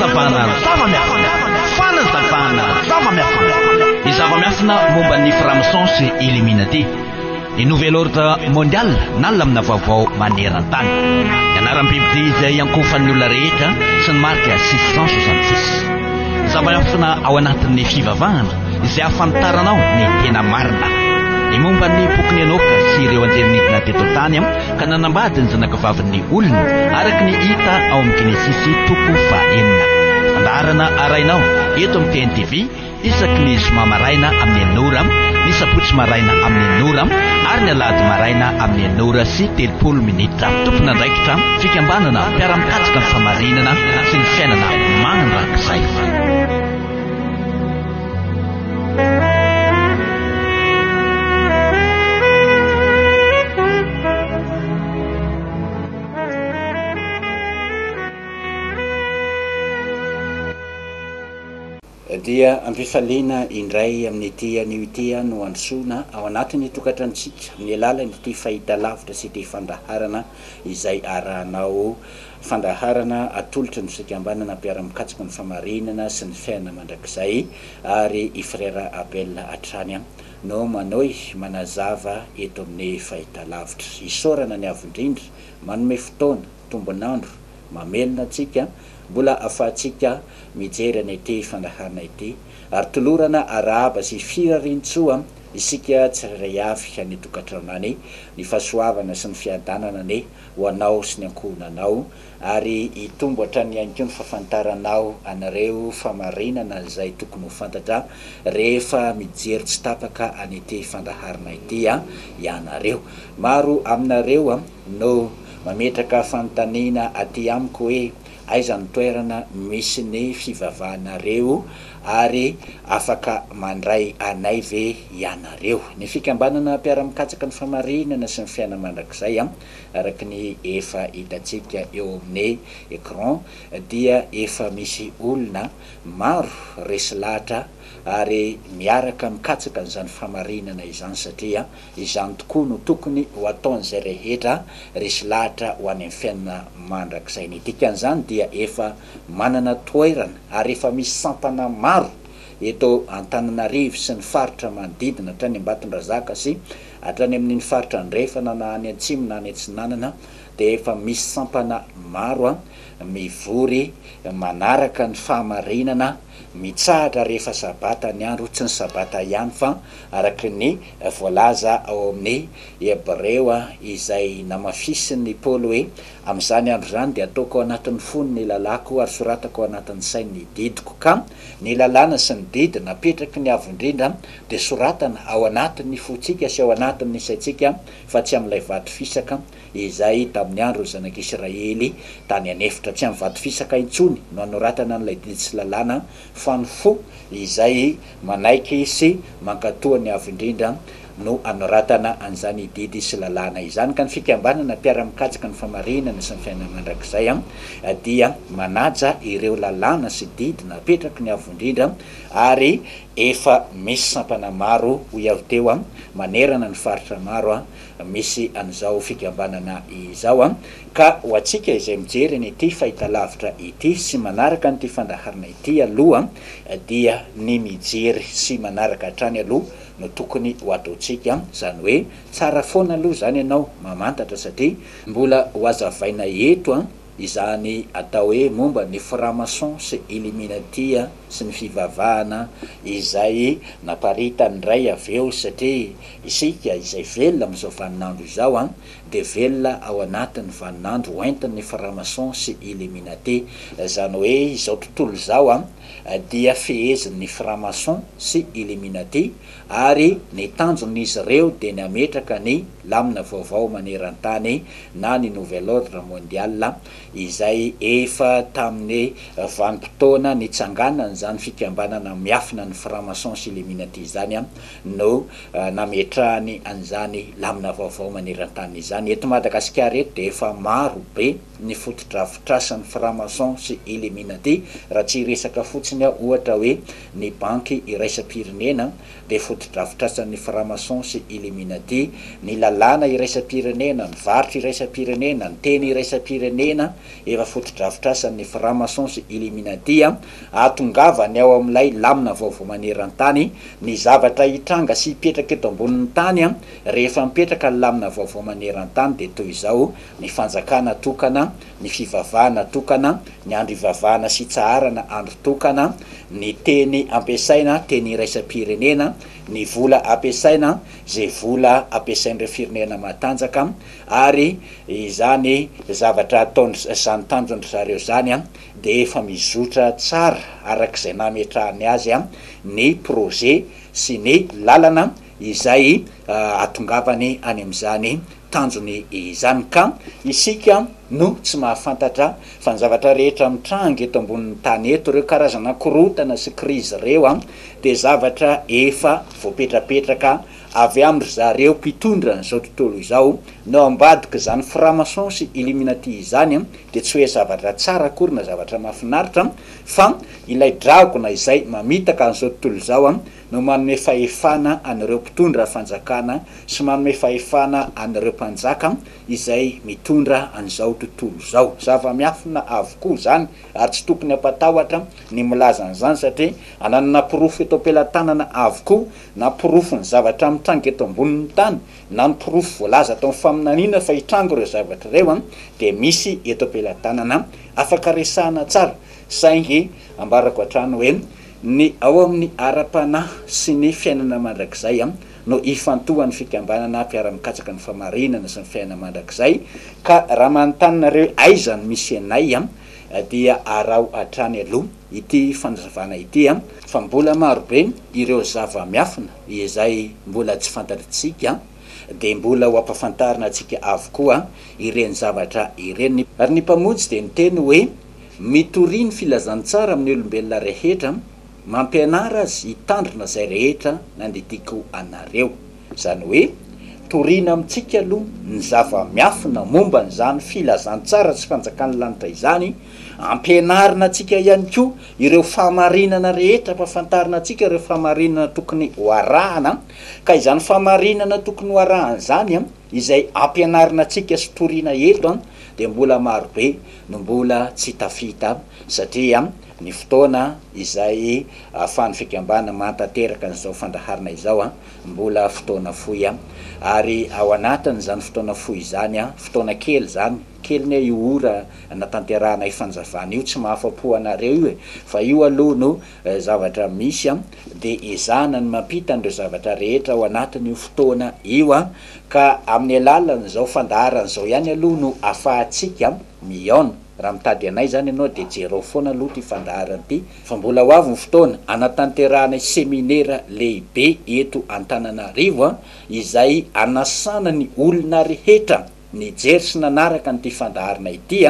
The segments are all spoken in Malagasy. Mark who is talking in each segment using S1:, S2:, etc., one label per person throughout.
S1: Fanazavana zava-miafina. Fanazavana zava-miafina. Ny zava-miafina momba ny franc-maçon sy Illuminati. Ny nouvel ordre mondial na lamina vaovao maneran-tany. Ny anaram-bibidia izay iankohofan'ny olona rehetra sy ny marika 666. Zava-miafina ao anatin'ny fivavahana izay ahafantaranao ny tena marina. Ny momba ny bokin'i Enoka sy ireo anjely nidina teto an-tany ka nanambady ny zanakavavin'ny olona, araka ny hita ao amin'ny Genesisy toko fahenina. Fandaharana arahinao eto amin'ny TNTV isaky ny zoma maraina amin'ny enina ora, ny sabotsy maraina amin'ny enina ora ary ny alahady maraina amin'ny enina ora sy 30 minitra. Tompon'andraikitra, fikambanana mpiara-mikatsaka ny famarinana sy ny fiainana mandrakizay.
S2: Dia am-pifaliana indray amin'ity anio ity no androsoana ao anatin'ny tokantranontsika amin'ny alalan'ity fahitalavitra sy ity fandaharana izay arahanao fandaharana atolotry ny fikambanana mpiara-mikatsaka ny famarinana sy ny fiainana mandrakizay ary i Frère Abel hatrany no manohy manazava eto amin'ny fahitalavitra. Isaorana ny Avo Indrindra manome fotoana, tombon'andro, mamelona antsika mbola afahantsika mijery an'ity fandaharana ity ary tolorana arahaba sy firariantsoa isika tsirairay avy any an-tokantrano any, ny fahasoavana sy ny fiadanana anie ho anao sy ny ankohonanao ary hitombo hatrany ihany koa ny fahafantaranao anareo famarinana izay tokony ho fantatra rehefa mijery tsy tapaka an'ity fandaharana ity ianareo. Maro aminareo no mametraka fanontaniana aty amiko hoe aiza ny toerana misy ny fivavahanareo ary afaka mandray anay ve ianareo. Ny fikambanana mpiara-mikatsaka ny famarinana sy ny fiainana mandrakizay Araka ny efa hitantsika eo amin'ny écran dia efa misy olona maro resy lahatra ary miaraka mikatsaka an'izany famarinana izany satria izany tokoa no tokony ho ataon'izay rehetra resy lahatra ho any amin'ny fiainana mandrakizay. Ny dikan'izany dia efa manana toerana ary efa misy sampana maro eto Antananarivo sy ny faritra manodidina hatrany Ambatondrazaka sy Hatrany amin'iny faritra andrefana na any atsimo na any atsinanana dia efa misy sampana maro mivory manaraka ny fahamarinana, mitsahatra rehefa sabata ny andro, tsy ny sabata ihany fa araka ny voalaza ao amin'ny Hebreo izay namafisin'i Paoly hoe, Amin'izany andro izany dia ataoko ao anatin'ny fony ny lalàko ary soratako ao anatin'ny sainy ny didiko. Ka ny lalàna sy ny didy napetraky ny Avo Indrindra dia soratana ao anatin'ny fontsika sy ao anatin'ny saintsika fa tsy amin'ilay vato fisaka izay tamin'ny andron'ny zanak'Israely tany an'efitra. Tsy amin'ny vato fisaka intsony no anoratana an'ilay didy sy lalàna fa ny fo izay manaiky sy mankatoa ny Avo Indrindra no anoratana an'izany didy sy lalàna izany. Ka ny fikambanana mpiara-mikatsaka ny famarinana sy ny fiainana mandrakizay dia manaja ireo lalàna sy didy napetraky ny Avo Indrindra ary Efa misy sampana maro hoy aho teo an, manerana ny faritra maro an, misy an'izao fikambanana izao an, ka ho antsika izay mijery an'ity fahitalavitra ity sy manaraka an'ity fandaharana ity aloha dia ny mijery sy manaraka hatrany aloha no tokony ho ataontsika, izany hoe tsara foana aloha izany ianao mamantatra satria mbola ho hazavaina eto an, Izany atao hoe momba ny franc-maçon sy illuminati sy ny fivavahana izay naparitany indray avy eo satria isika izay velona amin'izao vaninandro izao dia velona ao anatin'ny vaninandro hoentin'ny franc-maçon sy illuminati. Izany hoe izao tontolo izao dia fehezin'ny franc-maçon sy illuminati ary ny tanjon'izy ireo dia ny hametraka ny lamina vaovao maneran-tany na ny Nouvel Ordre Mondial izay efa tamin'ny vanim-potoana nitsanganan'izany fikambanana miafina ny Franc-maçon sy Illuminati izany no nametrahany an'izany lamina vaovao maneran-tany izany. Eto Madagasikara eto dia efa maro be ny fotodrafitrasan'ny Franc-maçon sy Illuminati raha tsy hiresaka fotsiny aho ohatra hoe ny Banky iraisam-pirenena dia fotodrafitrasan'ny franc-maçon sy illuminati, ny lalàna iraisam-pirenena, ny varotra iraisam-pirenena, ny teny iraisam-pirenena. efa fotodrafitrasan'ny franc-maçon sy illuminati ahatongavany ao amin'ilay lamina vaovao maneran-tany. Ny zavatra hitranga sy hipetraka eto ambonin'ny tany rehefa mipetraka ny lamina vaovao maneran-tany dia toy izao, ny fanjakana tokana, ny fivavahana tokana, ny andro ivavahana sy itsaharana andro tokana, ny teny ampiasaina teny iraisam-pirenena, ny vola ampiasaina izay vola ampiasain'ireo firenena matanjaka, ary izany zavatra ataon-dry izany tanjon-dry zareo izany dia efa mizotra tsara araka izay nametrahany azy ny projet sy ny lalana izay ahatongavany any amin'izany tanjony izany ka isika no tsy mahafantatra fa ny zavatra rehetra mitranga eto ambonin'ny tany eto, ireo karazana korontana sy krizy ireo dia zavatra efa voapetrapetraka avy amin-dry zareo mpitondra an'izao tontolo izao no ambadik'izany franc-maçon sy illuminati izany dia tsy hoe zavatra tsara akory na zavatra mahafinaritra fa ilay dragona izay mamitaka an'izao tontolo izao no manome fahefana an'ireo mpitondra fanjakana sy manome fahefana an'ireo mpanjaka izay mitondra an'izao tontolo izao. Zava-miafina avokoa izany ary tsy tokony hampatahotra ny milaza an'izany satria ananana porofo eto am-pelatanana avokoa na porofon'ny zavatra mitranga eto ambonin'ny tany na ny porofo voalaza tao amin'ny faminaniana fa hitranga ireo zavatra ireo dia misy eto am-pelatanana afaka resahana tsara saingy ambarako hatrany hoe ny ao amin'ny ara-panahy sy ny fiainana mandrakizay no ifantohan'ny fikambanana mpiara-mikatsaka ny famarinana sy ny fiainana mandrakizay ka raha manontany nareo hoe aiza no misy anay dia araho hatrany aloha ity fanazavana ity fa mbola marobe ireo zava-miafina izay mbola tsy fantatritsika dia mbola ho ampafantarina antsika avokoa ireny zavatra ireny. Ary ny Mpamonjy dia niteny hoe, Mitoria ny filazantsara amin'ny olombelona rehetra, mampianara azy hitandrina izay rehetra nandidiako anareo. Izany hoe, torina amintsika aloha ny zava-miafina momba an'izany filazantsara sy fanjakan'ny lanitra izany, ampianarina antsika ihany koa ireo fahamarinana rehetra, ampahafantarina antsika ireo fahamarinana tokony ho arahana, ka izany fahamarinana tokony ho arahana izany, izay ampianarina antsika sy torina eto dia mbola marobe no mbola tsy tafita satria ny fotoana izay ahafahan'ny fikambanana mahatanteraka an'izao fandaharana izao mbola fotoana fohy ary ao anatin'izany fotoana fohy izany, fotoana kely izany, kely ne io ora anatanterahana io fanazavana io, tsy mahafa-po anareo io e, fa io aloha no zavatra misy dia ezahana ny mampita an'ireo zavatra rehetra ao anatin'io fotoana io ka amin'ny alalan'izao fandaharana izao ihany aloha no afahantsika mihaona. Raha mitady anay izany ianao dia jereo foana aloha ity fandaharana ity fa mbola ho avy ny fotoana hanatanterahanay seminera lehibe eto Antananarivo izay hanasana ny olona rehetra nijery sy nanaraka an'ity fandaharana ity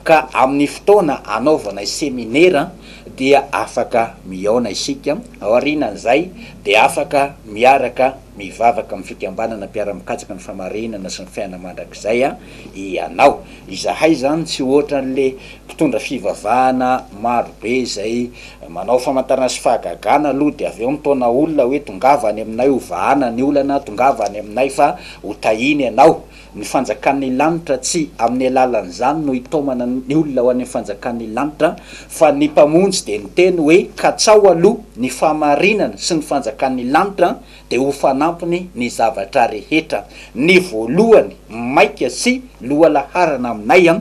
S2: ka amin'ny fotoana hanaovanay seminera dia afaka mihaona isika, aorianan'izay dia afaka miaraka mivavaka amin'ny fikambanana mpiara-mikatsaka ny famarinana sy ny fiainana mandrakizay ianao. Izahay izany tsy ohatran'le mpitondra fivavahana maro be izay manao famantarana sy fahagagana aloha dia avy eo mitaona olona hoe tongava any aminay ho vahana ny olana, tongava any aminay fa ho tahiana ianao. Ny fanjakan'ny lanitra tsy amin'ny alalan'izany no hitaomana ny olona ho any amin'ny fanjakan'ny lanitra fa ny Mpamonjy dia niteny hoe katsaho aloha ny fahamarinana sy ny fanjakan'ny lanitra dia ho fanampiny ny zavatra rehetra. Ny voalohany, maika sy lohalaharana aminay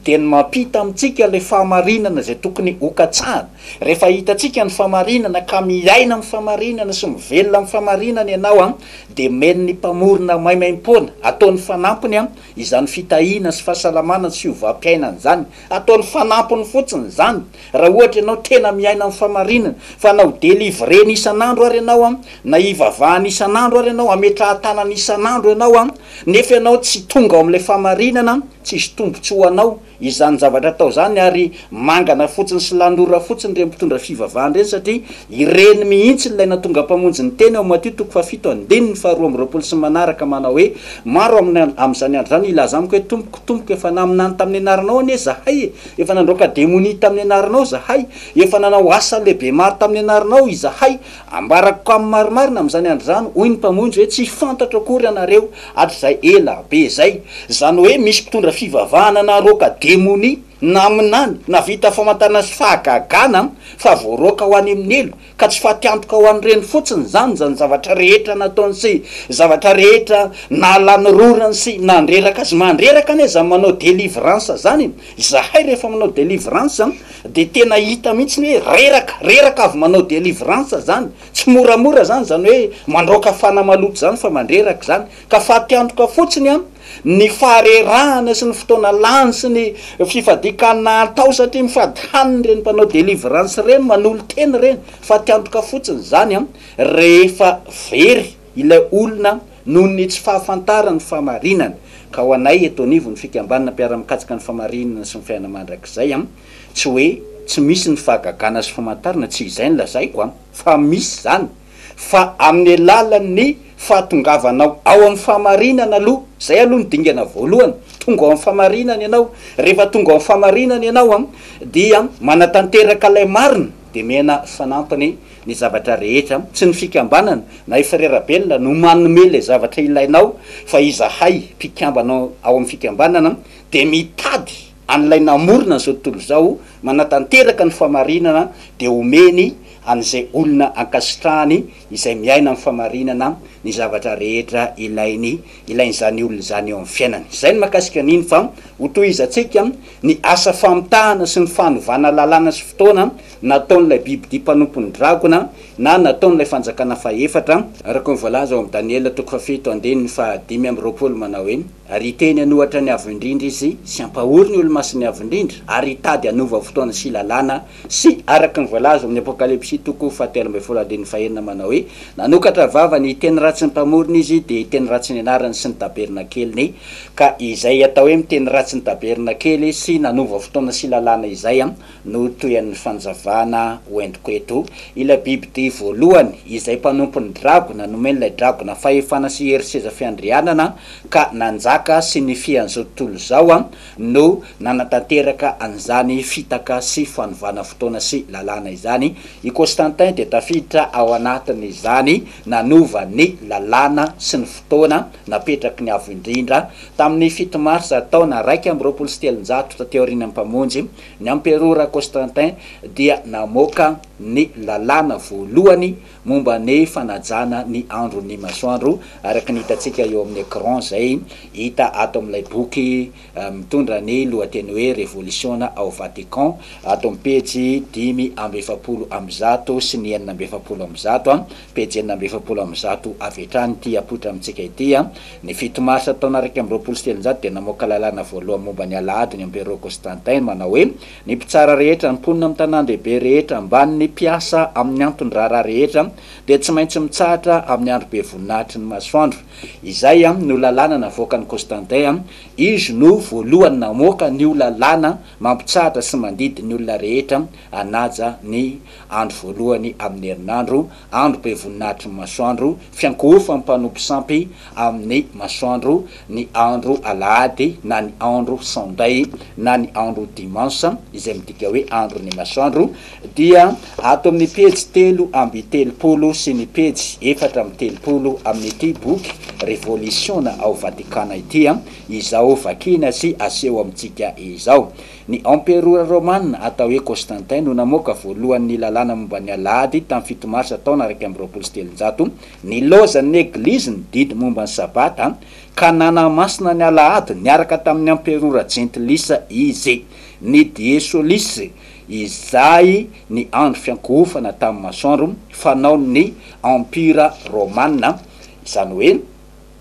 S2: dia ny mampita amintsika ilay fahamarinana izay tokony hokatsahana. Rehefa hitantsika ny fahamarinana ka miaina amin'ny fahamarinana sy mivelona amin'ny fahamarinana ianao dia omen'ny Mpamorona maimaimpoana, ataony fanampiny izany fitahiana sy fahasalamana sy fiovam-piainana izany. Ataony fanampiny fotsiny izany raha ohatra ianao tena miaina amin'ny fahamarinana, fa na ho delivrena isan'andro ary ianao an, na hivavahana isan'andro ary ianao, hametrahan-tanana isan'andro ianao an, nefa ianao tsy tonga ao amin'ilay fahamarinana, tsisy tombotsoa ho anao izany zavatra atao izany ary mangana fotsiny sy lanora fotsiny ireny mpitondra fivavahana ireny satria ireny mihitsy ilay natonga Mpamonjy niteny ao Matio toko fahafito andininy faharoa amby roapolo sy ny manaraka manao hoe, Maro amin'ny amin'izany andro izany hilaza amiko hoe, Tompoko, Tompoko, efa naminany tamin'ny anaranao anie izahay e! Efa nandroaka demonia tamin'ny anaranao izahay! Efa nanao asa lehibe maro tamin'ny anaranao izahay! Ambarako amin'ny marimarina amin'izany andro izany, hoy ny. Mpamonjy hoe, Tsy fantatro akory ianareo hatrizay ela be izay. Izany hoe misy mpitondra fivavahana naroaka demonia, naminany, nahavita famantarana sy fahagagana, fa voaroaka ho any amin'ny helo. Ka tsy fatiantoka ho an'ireny fotsiny izany, izany zavatra rehetra nataony sy zavatra rehetra nahalany rorany sy nandreraka azy. Mandreraka anie izany manao délivrance izany e! Izahay rehefa manao délivrance dia tena hita mihitsy ny hoe reraka, reraka avy manao délivrance izany. Tsy moramora izany izany hoe mandraoka fanahy maloto izany fa mandreraka izany. Ka fatiantoka fotsiny an, ny faharerahana sy ny fotoana lany sy ny fifadian-kanina atao satria mifady hanina ireny mpanao délivrance ireny, manolo-tena ireny. Fatiantoka fotsiny izany an, rehefa very ilay olona noho ny tsy fahafantarany ny fahamarinana. Ka ho anay eto anivon'ny fikambanana mpiara-mikatsaka ny fahamarinana sy ny fiainana mandrakizay an, tsy hoe tsy misy ny fahagagana sy famantarana, tsy izay no lazaiko an, fa misy izany, fa amin'ny alalan'ny fahatongavanao ao amin'ny fahamarinana aloha, izay aloha ny dingana voalohany, tonga ao amin'ny fahamarinana ianao, rehefa tonga ao amin'ny fahamarinana ianao an, dia manatanteraka ilay marina, dia mena fanampiny ny zavatra rehetra, tsy ny fikambanana na i Frera Bel no manome ilay zavatra ilainao fa izahay mpikambana ao amin'ny fikambanana dia mitady an'ilay namorona an'izao tontolo izao, manatanteraka ny fahamarinana dia omeny an'izay olona ankasitrahany izay miaina amin'ny fahamarinana ny zavatra rehetra ilainy ilain'izany olona izany eo amin'ny fiainany. Izay ny mahakasika an'iny fa hotohizantsika ny asa famitahana sy ny fanovana lalàna sy fotoana nataon'ilay bibidia mpanompon'ny dragona na nataon'ilay fanjakana fahefatra, araka ny voalaza ao amin'ny Daniela toko fahafito andininy faha-25 manao hoe, Ary hiteny an'ohatra ny Avo Indrindra izy, sy hampahory ny olo-masin'ny Avo Indrindra, ary hitady hanova fotoana sy lalàna, sy araka ny voalaza ao amin'ny Apokalypsy toko fahatelo ambin'ny folo andininy fahenina manao hoe, Nanokatra vava ny hiteny ratsy ny Mpamorona izy, dia hiteny ratsy ny anarany sy ny tabernakeliny. Ka izay atao hoe miteny ratsy ny tabernakely sy nanova fotoana sy lalàna izay no tohian'ny fanazavana hoentiko eto. Ilay bibidia voalohany, izay mpanompon'ny dragona, nomen'ilay dragona fahefana sy hery seza fiandrianana ka nanjaka sy nifehy an'izao tontolo izao, no nanatanteraka an'izany fitaka sy fanovana fotoana sy lalàna izany. I Constantin dia tafiditra ao anatin'izany nanova ny lalàna sy ny fotoana napetraky ny Avo Indrindra tamin'ny fito marsa taona 321 taty aorian'ny Mpamonjy. Ny Amperora Constantin dia namoaka ny lalàna voalohany momba ny fanajana ny andron'ny masoandro, araka ny hitantsika eo amin'ny écran izay hita ato amin'ilay boky mitondra ny lohateny hoe Revolisiona ao Vatican, ato amin'ny pejy 145 sy ny 146, pejy 146 avy hatrany ity apoitra amintsika ity. Ny fito marsa taona 321 dia namoaka lalàna voalohany momba ny alahady ny Emperor Constantin manao hoe, Ny mpitsara rehetra, ny mponina amin'ny tanàn-dehibe rehetra, mbamin'ny mpiasa amin'ny anton-draharaha rehetra dia tsy maintsy mitsahatra amin'ny andro be voninahitry ny masoandro. Izay no lalàna navoakan'i Constantin. Izy no voalohany namoaka an'io lalàna mampitsahatra sy mandidy ny olona rehetra hanaja ny andro voalohany amin'ny herinandro, andro be voninahitry ny masoandro, fiankohofan'ny mpanompo sampy amin'ny masoandro, ny andro alahady na ny andro Sunday na ny andro dimanche, izay midika hoe andron'ny masoandro, dia ato amin'ny pejy 33 sy ny pejy 34 amin'ity boky Revolisiona ao Vatikana ity izao vakiana sy aseho amintsika izao. Ny emperora romana atao hoe Constantin no namoaka voalohany ny lalàna momba ny alahady tamin'ny fito marsa taona 321. Nilaozan'ny Eglizy ny didy momba ny Sabata ka nanamasina ny alahady niaraka tamin'ny emperora jentilisa izy. Ny Die Solis, izay ny andro fiankohofana tamin'ny masoandro fanaon'ny Empira Romana, izany hoe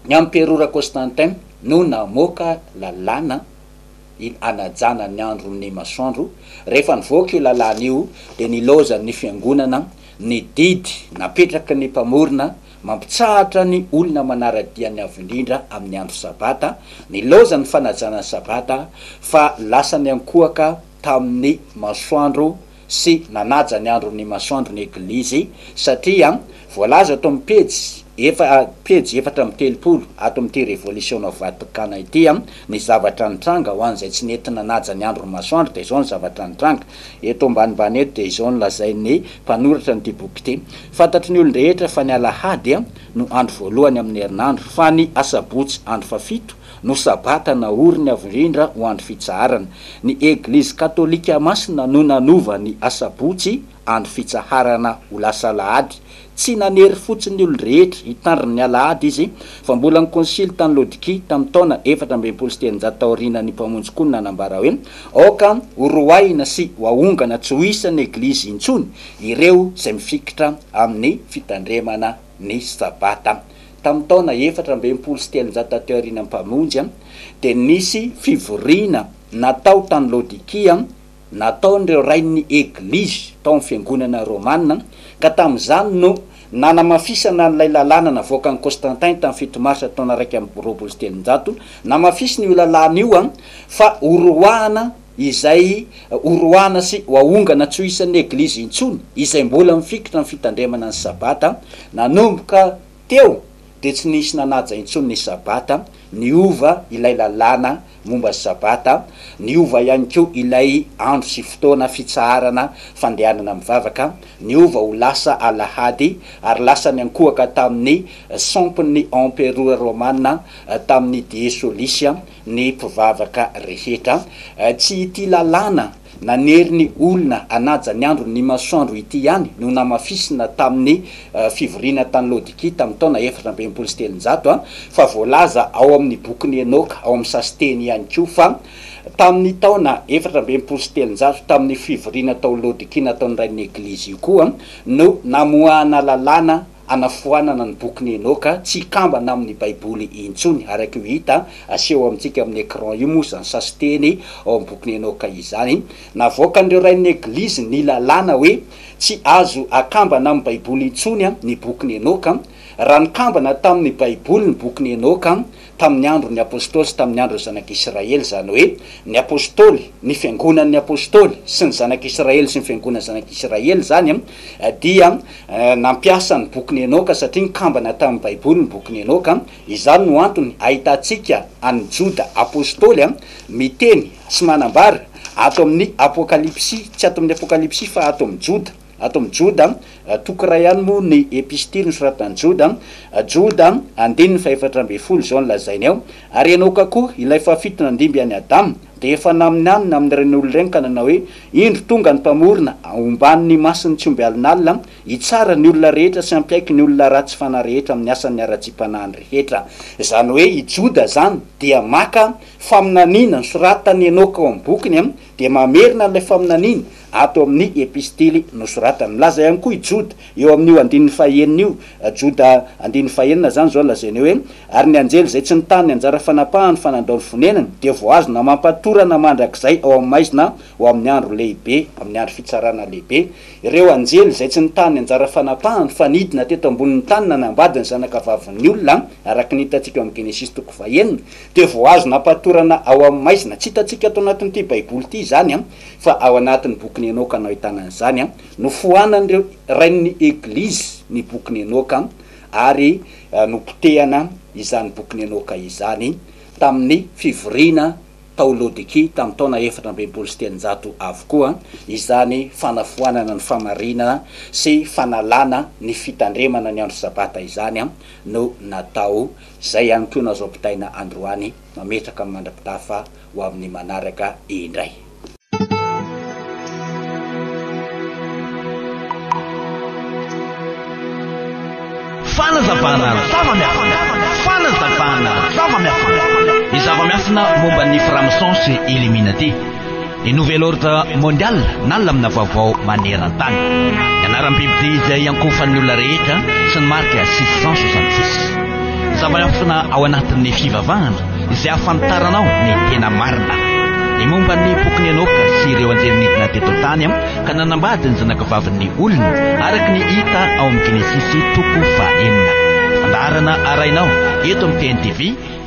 S2: ny emperora Constantin no namoaka lalàna hanajana ny andron'ny masoandro. Rehefa nivoaka io lalàna io dia nilaozan'ny fiangonana ny didy napetraky ny Mpamorona mampitsahatra ny olona manara-dia ny Avo Indrindra amin'ny andro Sabata, nilaozan'ny fanajana ny Sabata fa lasa niankohoka tamin'ny masoandro sy nanaja ny andron'ny masoandro ny Eglizy satria voalaza ato amin'ny pejy. efa pejy 34 ato amin'ity Revolisiona Vatikana ity ny zavatra nitranga ho an'izay tsy nety nanaja ny andron'ny masoandro dia izao ny zavatra nitranga. Eto ambanimbany eto dia izao no lazain'ny mpanoratra an'ity boky ity, Fantatry ny olon-drehetra fa ny alahady no andro voalohany amin'ny herinandro, fa ny asabotsy andro fahafito no sabata naoriny avo indrindra ho andro fitsaharana. Ny Eglizy Katolika Masina no nanova ny asabotsy andro fitsaharana ho lasa alahady. Tsy nanery fotsiny ny olon-drehetra hitandrina ny alahady izy, fa mbola ny konsily tany Laodikia tamin'ny taona 364 taorianan'ny Mpamonjy koa no nanambara hoe, Aoka horoahina sy ho ahongana tsy ho isan'ny Eglizy intsony ireo izay mifikitra amin'ny fitandremana ny Sabata. Tamin'ny taona 364 taty aorianan'ny Mpamonjy, dia nisy fivoriana natao tany Laodikia, nataon'ireo rain'ny Eglizy tao amin'ny Fiangonana Romana, ka tamin'izany no nanamafisana an'ilay lalàna navoakan'i Constantin tamin'ny 7 marsa taona 321. Namafisina io lalàna io fa horoahana izay horoahana sy ho ahongana tsy ho isan'ny Eglizy intsony izay mbola mifikitra amin'ny fitandremana ny Sabata. Nanomboka teo dia tsy nisy nanaja intsony ny Sabata, niova ilay lalàna momba ny Sabata, niova ihany koa ilay andro sy fotoana fitsaharana fandehanana mivavaka, niova ho lasa Alahady ary lasa niankohoka tamin'ny sampin'ny emperora romana tamin'ny Dies Solis ny mpivavaka rehetra. Tsy ity lalàna nanery ny olona hanaja ny andron' ny masoandro ity ihany no namafisina tamin' ny fivoriana tany Laodikia tamin'ny taona 364, fa voalaza ao amin' ny Bokin' i Enoka ao amin' ny sasinteny ihany koa fa tamin' ny taona 364 tamin' ny fivoriana tao Laodikia nataon' ny Rain' ny Eglizy io koa no namoahana lalàna hanafoanana ny bokin'i Enoka tsy hikambana amin'ny Baiboly intsony, araka io hita aseho amintsika amin'ny écran io moa izany sasinteny ao amin'ny bokin'i Enoka izany. Navoakan'ireo rain'ny Eglizy ny lalàna hoe tsy azo akambana amin'ny Baiboly intsony ny bokin'i Enoka. Raha nikambana tamin'ny Baiboly ny bokin'i Enoka, tamin'ny andron'ny Apostoly sy tamin'ny andron'ny Zanak'Israely, izany hoe, ny Apostoly, ny Fiangonan'ny Apostoly, sy ny Zanak'Israely sy ny Fiangonan'ny Zanak'Israely izany dia nampiasa ny Bokin'i Enoka satria nikambana tamin'ny Baiboly ny Bokin'i Enoka. Izany no antony ahitantsika an'i Joda Apostoly miteny sy manambara ato amin'ny Apokalypsy, tsy ato amin'ny Apokalypsy fa ato amin'ny Joda, Ato amin'ny Joda, toko iray ihany moa ny epistily nosoratan'i Joda, Joda, andininy fahefatra ambin'ny folo, izao no lazainy ao, Ary Enoka koa, ilay fahafito nandimby an'i Adama, dia efa naminanina amin'ireny olona ireny ka nanao hoe, Indro tonga ny Mpamorona, omban'ny mason'ny tsy omby alinalina, hitsara ny olona rehetra sy hampiaiky ny olona ratsy fanahy rehetra amin'ny asan'ny haratsiam-panahiny rehetra. Izany hoe i Joda izany dia maka faminaniana nosoratan'i Enoka ao amin'ny bokiny, dia mamerina an'ilay faminaniana ato amin'ny epistily nosoratany. Milaza ihany koa i Joda, eo amin'io andininy fahenina io, Joda andininy fahenina izany izao lazainy hoe, Ary ny anjely izay tsy nitana ny anjara fanapahany fa nandao ny fonenany, dia voahazona amam-patorana mandrakizay ao amin'ny maizina ho amin'ny andro lehibe, amin'ny andro fitsarana lehibe. Ireo anjely izay tsy nitana ny anjara fanapahany fa nidina teto ambonin'ny tany nanambady ny zanakavavin'ny olona, araka ny hitantsika ao amin'ny Genesisy toko fahenina, dia voahazona am-patorana ao amin'ny maizina. Tsy hitantsika ato anatin'ity Baiboly ity izany an! Fa ao anatin'ny bokin'i Enoka no ahitana an'izany, nofoanan'ireo rain'ny Eglizy ny bokin'i Enoka ary nopotehana izany bokin'i Enoka izany tamin'ny fivoriana tao Laodikia tamin'ny taona 364 avokoa izany fanafoanana ny famarinana sy fanalana ny fitandremana ny andro sabata izany no natao, izay ihany koa no azo ampitaina androany mametraka ny mandra-pitafa ho amin'ny manaraka indray.
S1: Fanazavana zava-miafina. Fanazavana zava-miafina. Ny zava-miafina momba ny franc-maçon sy Illuminati. Ny Nouvel Ordre Mondial na lamina vaovao maneran-tany. Ny anaram-bibidia izay iankohofan'ny olona rehetra sy ny marika 666. Ny zava-miafina ao anatin'ny fivavahana izay ahafantaranao ny tena marina. Ny momba ny bokin'i Enoka sy ireo anjely nidina teto an-tany ka nanambady ny zanakavavin'ny olona, araka ny hita ao amin'ny Genesisy toko fahenina. Fandaharana arahinao eto amin'ny TNTV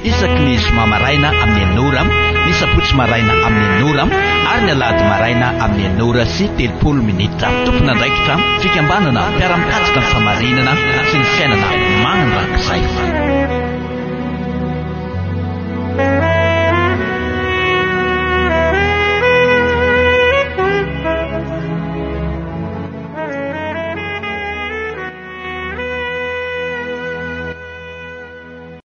S1: isaky ny zoma maraina amin'ny enina ora. ny sabotsy maraina amin'ny enina ora ary ny alahady maraina amin'ny enina ora sy 30 minitra. Tompon'andraikitra, fikambanana mpiara-mikatsaka ny fahamarinana sy ny fiainana mandrakizay.